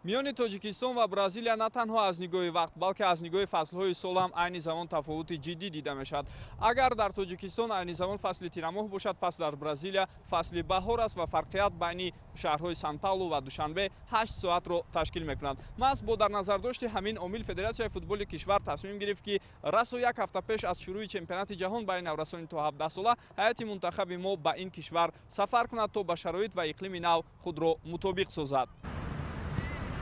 Миёни Тоҷикистон ва Бразилия на танҳо аз нигоҳи вақт, балки аз нигоҳи фаслҳои сол ҳам айни замон тафовути ҷиддӣ дида мешавад. Агар дар Тоҷикистон айни замон фасли тирамоҳ бошад, пас дар Бразилия фасли баҳор аст ва фарқият байни шаҳрҳои Сан-Паулу ва Душанбе 8 соатро ташкил мекунад. Маҳз бо дар назардошти ҳамин омил Федератсияи футболи кишвар тасмим гирифт, ки расо як ҳафта пеш аз шурӯи чемпионати ҷаҳон байни наврасони то 17 сола ҳайати мунтахаби мо ба ин кишвар сафар кунад, то ба шароит ва иқлими нав худро мутобиқ созад.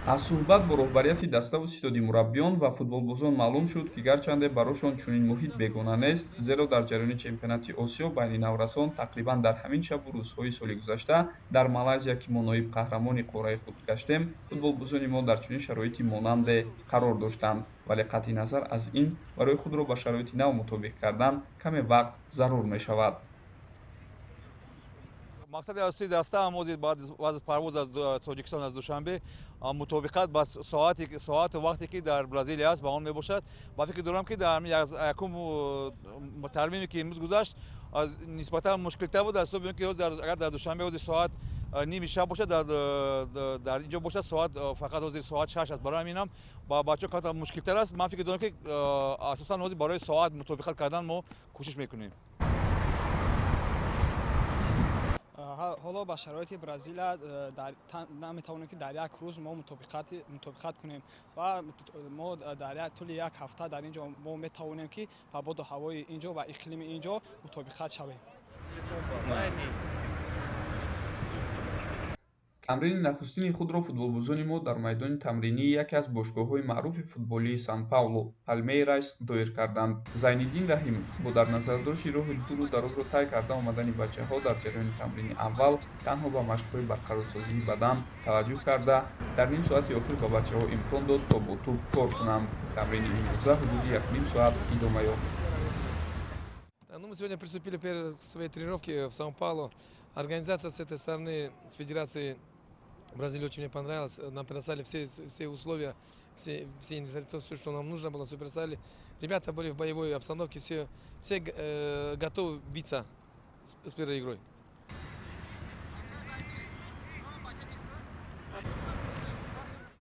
Аз суҳбат бо роҳбарияти даставу ситоди мураббиён ва футболбозон маълум шуд, ки гарчанде барошон чунин муҳит бегона нест, зеро дар ҷараёни чемпионати Осиё байни наврасон тақрибан дар ҳамин шабу рӯзҳои соли гузашта дар Малайзия, ки мо ноиб қаҳрамони қораи худ гаштем, футболбозони мо дар чунин шароити монанде қарор доштанд. Вале қатъи назар аз ин барои худро ба шароити нав мутобиқ кардан каме вақт зарур мешавад. Мақсади асосии даста ҳам ҳозир баъд аз парвоз аз Тоҷикистон, аз Душанбе, мутобиқат ба соату вақте ки дар Бразилия аст, ба он мебошад. Ба фикр дорам, ки дар якум тармиме, ки имрӯз гузашт, нисбатан мушкилтар буд, аз ҳисоби он ки агар дар Душанбе ҳозир соат ними шаб бошад, дар инҷо бошад соат фақат ҳозир соат 6 аст. Барои ҳамин ҳам ба бачаҳо камтар мушкилтар аст. Ман фикр дорам, ки асосан ҳозир барои соат мутобиқат кардан мо кӯшиш мекунем. Ҳоло ба шароити Бразилия наметавонем, ки дар як рӯз мо мутобиқат кунем ва мо дар тӯли як ҳафта дар ин ҷо мо метавонем, ки ба боду ҳавои ин ҷо ва иқлими ин ҷо мутобиқат шавем. Тамрини нахустини худро футболбозони мо дар майдони тамринии яке аз бошгоҳҳои маъруфи футболии Сан-Паулу, Палмейрас, доир карданд. Зайниддин Раҳимов бо дар назардошти роҳи дуру дарозро тай карда омадани бачаҳо дар ҷараёни тамрини аввал танҳо ба машқҳои барқарорсозии бадан таваҷҷӯҳ карда, дар ним соати охир ба бачаҳо имкон дод, то бо тӯб кор кунанд. Тамрини имрӯза ҳудуди якним соат идома ёфт. Ну, мы сегодня приступили к своей тренировке в Сан-Паулу. Организация с этой стороны, с Федерацией Бразилии, очень мне понравилась. Нам предоставили все условия, все, что нам нужно было, все предоставили. Ребята были в боевой обстановке, все готовы биться с первой игрой.